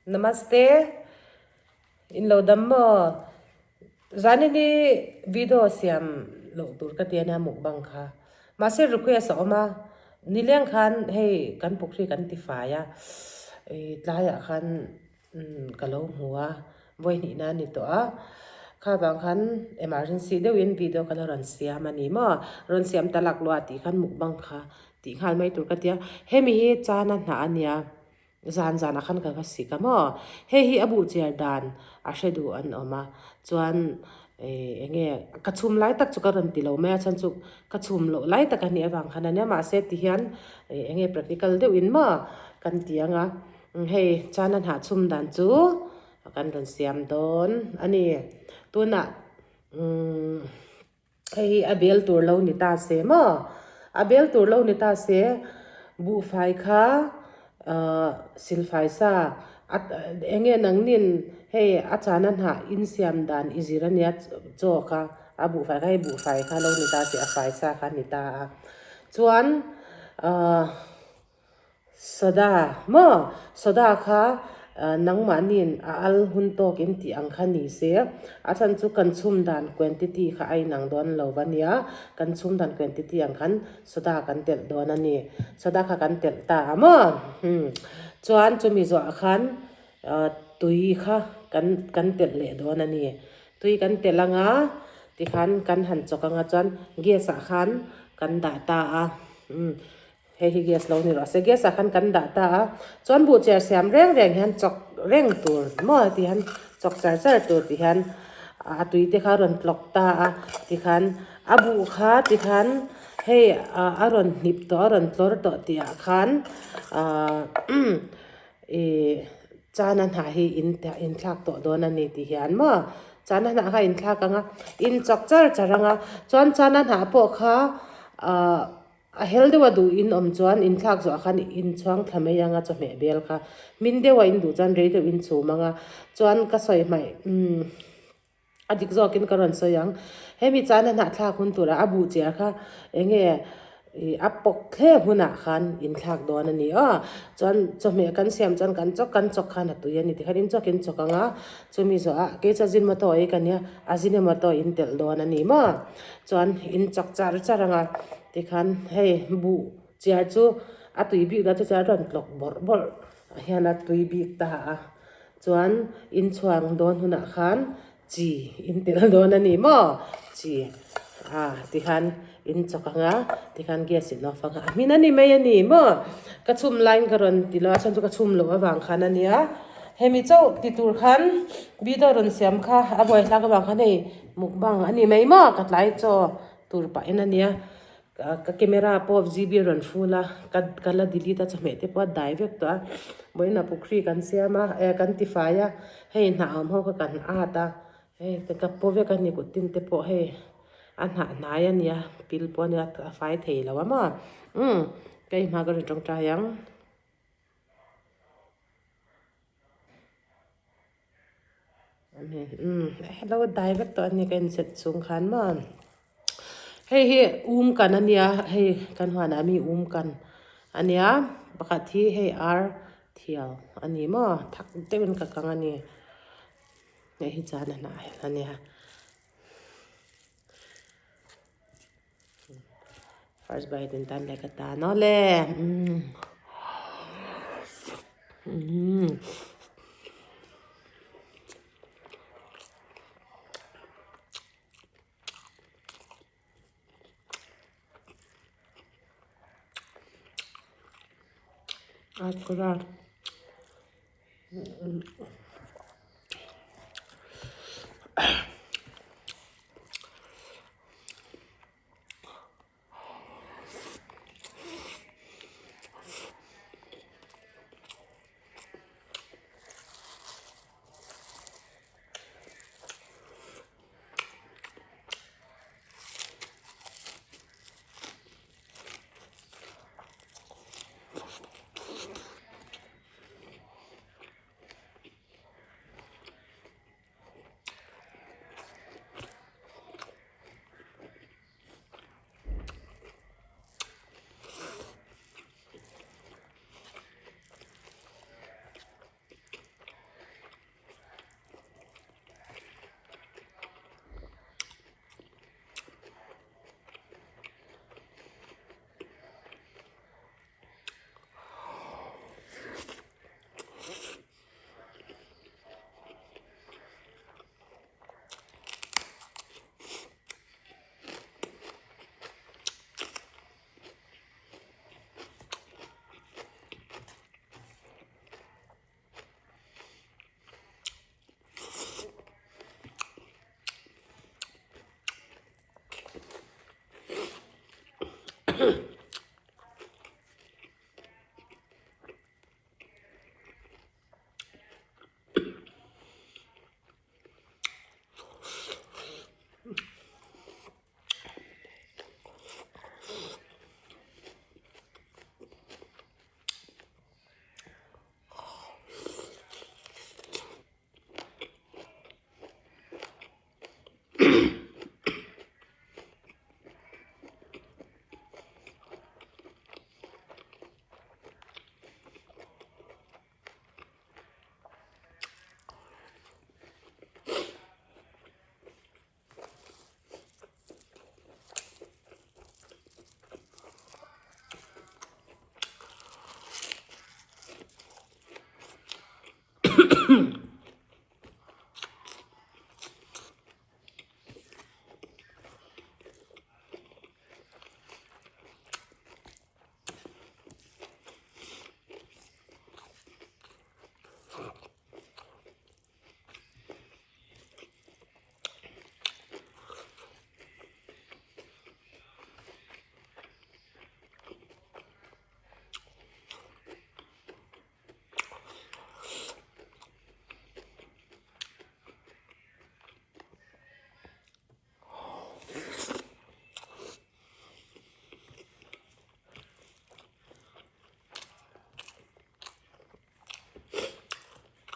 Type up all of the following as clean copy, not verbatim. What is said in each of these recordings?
Namaste. In lo dam maw? Zanin hi video siam loh tur ka ti a nia mukbang kha. Mahse request a awm a, nileng khan hei kan pukhri kan ti fai a, tlaiah khan ka lo hmu a, vawi hnihna a ni tawh a. Kha vang khan emergency deuhin video ka la rawn siam a ni maw? Rawn siam ta lak luah tih khan mukbang kha tih nghal mai tur ka ti a. Hemi hi chana hnah a nia. Zan zanah khan ka va sik a maw? Hei hi a buh chiar dan a hre duh an awm a, chuan eng nge ka chhum lai tak chu ka rawn ti lo mai a, chhan chu ka chhum loh lai tak a nih avang khan a nia, mahse ti hian eng nge practical deuh in maw kan ti ang a, hei chuan a hnah chhum dan chu kan rawn siam dawn a ni. Tunah umm. Hei hi a bel tur lo ni ta se maw? A bel tur lo ni ta se, buhfai kha ahh silfai sa a eng nge nangnin hei a chana hnah insiam dan i zir a nia chaw kha a buhfai kha hei buhfai kha lo ni ta se a fai sa kha a ni ta a chuan ahh. Soda maw? Soda kha nangmahniin a al hun tawk in tih ang kha ni se, a chhan chu kan chhum dan quantity kha a inang dawn lo va nia, kan chhum dan quantity ang khan soda kan telh dawn a ni. Soda kha kan telh ta a maw? Umm chuan chumi zawhah khan tui kha kan kan telh leh dawn a ni. Tui kan telh anga tikhan kan han chawk anga chuan gas ah khan kan dah ta a. Umm. Hei hi gas lo ni rawh se. Gas ah khan kan dah ta a, chuan buh cher siam reng reng hian chawk reng tur maw ti hian chawk char char tur ti hian a tui te kha a rawn tlawk ta a tikhan a buh kha tikhan hei a rawn hnip tawh a rawn tlawr tawh tih ah khan ahh ih chana hnah hi in inthlak tawh dawn a ni ti hian maw chana hnah kha inthlak ang a in chawk char char ang a chuan chana hnah pawh kha ahh. A hel deuha duh in awm chuan inthlak zawhah khan in chhuang thla mai ang a chawhmeh bel kha. Hmin deuha in duh chuan rei deuh in chhum ang a, chuan ka sawi hmaih umm a dik zawkin ka rawn sawi ang. Hemi chuan a hnahthlak hun turah a buh chiah kha eng nge ih a pawk thleng hunah khan inthlak dawn a ni aw. Chuan chawhmeh kan siam chuan kan chawk kan chawk khan a tui a ni tikhan in chawk in chawk ang a, chumi zawhah kei chu Ajinomoto ei ka nia Ajinomoto in telh dawn a ni maw. Chuan in chawk char char ang a. Tikhan hei buh chiar chu a tui bik la chu chuan a rawn tlawk bawrh bawrh hian a tui bik ta a, chuan inchhuang dawn hunah khan chi in tel dawn a ni maw? Chi a tikhan in chawk ang a, tikhan gas in off ang a, a hmin a ni mai a ni maw? Ka chhum laiin ka rawn ti lo a, chhan chu ka chhum loh avang khan a nia, hemi chauh ti tur khan video rawn siam kha a buaithlak avang khan hei mukbang a ni mai maw? Ka tlai chaw. Tur pahin a nia, ka camera pawh GB rawn full a, ka ka la delete a chawhmeh te pawh a dai vek tawh a, vawiinah pukhri kan siam a eh kan ti fai a, hei hnah awm ho kha kan at a, hei ka paw vek a ni kut tin te pawh hei a hnah hnai a nia pil pawh a nia a fai thei lo a maw umm ka inhma ka rawn tawngtai ang. Hello dai vek tawh a ni ka inset chhung khan maw hei hi um kan a nia hei kan huanah mi um kan a nia pakhat hi hei ar thial a ni maw thak deuhin ka kang a ni hei hi chuan a hnah a nia. First bite in tan leh ka tan aw le. Mm. Akura.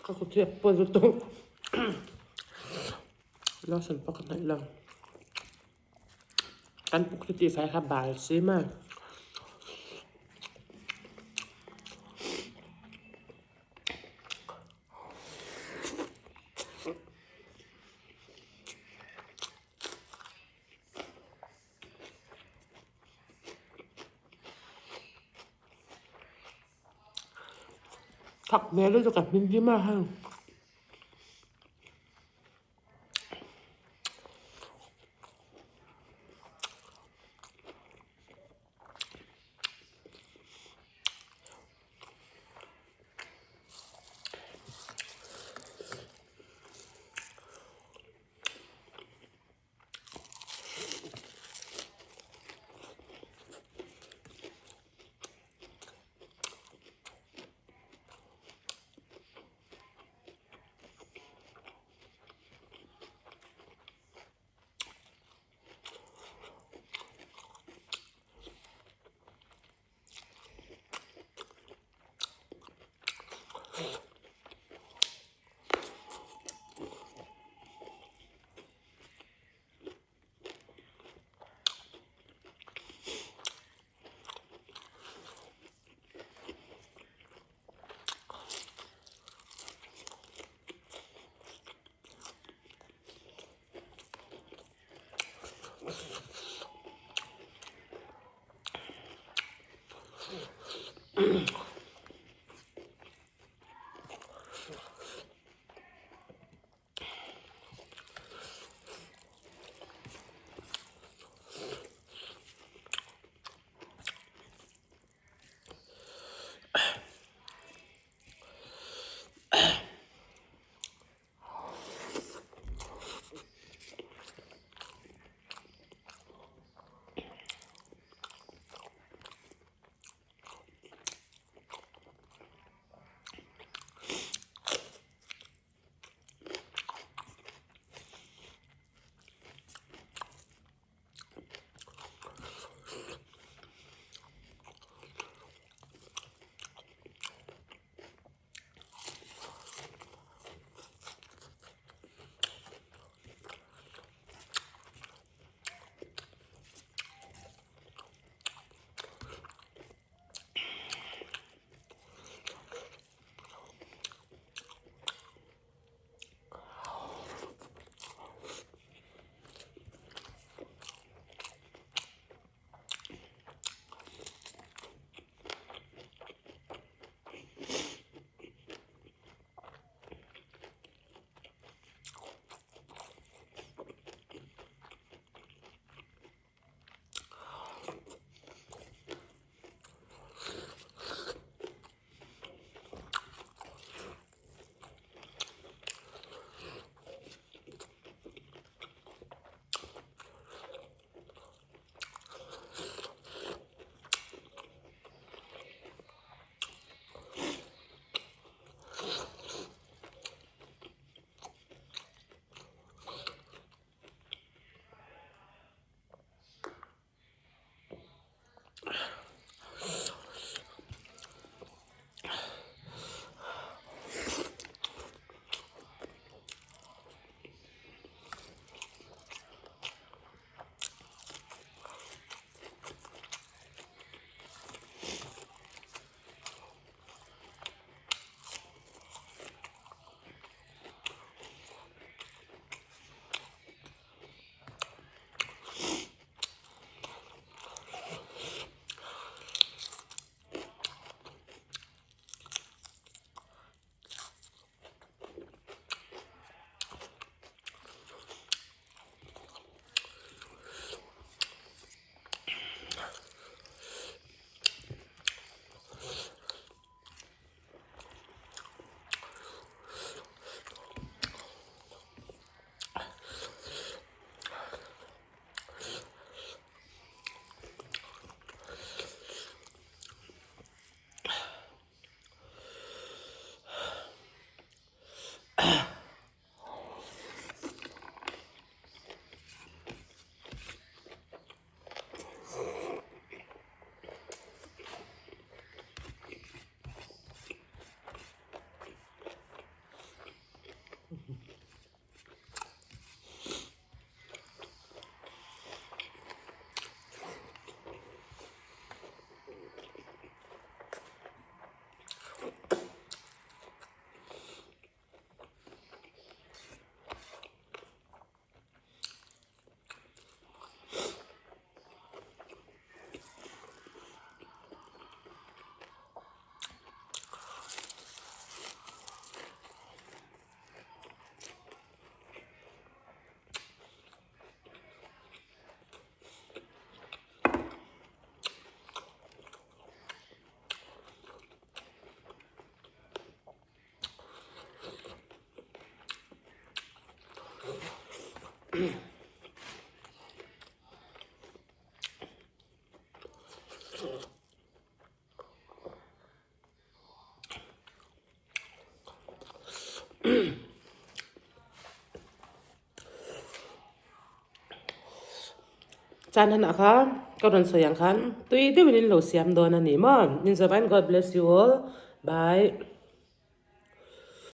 Ka kut hi a pawi lutuk lotion pawh ka hnaih lo kan puk hi tihfai kha bal si mai. Thak hmel lutuk a hmin hlim a heng. Chuan hanah kha ka rawn sawi ang khan tui deuhin in lo siam dawn a ni maw. Inzawvain God bless you all. Bye.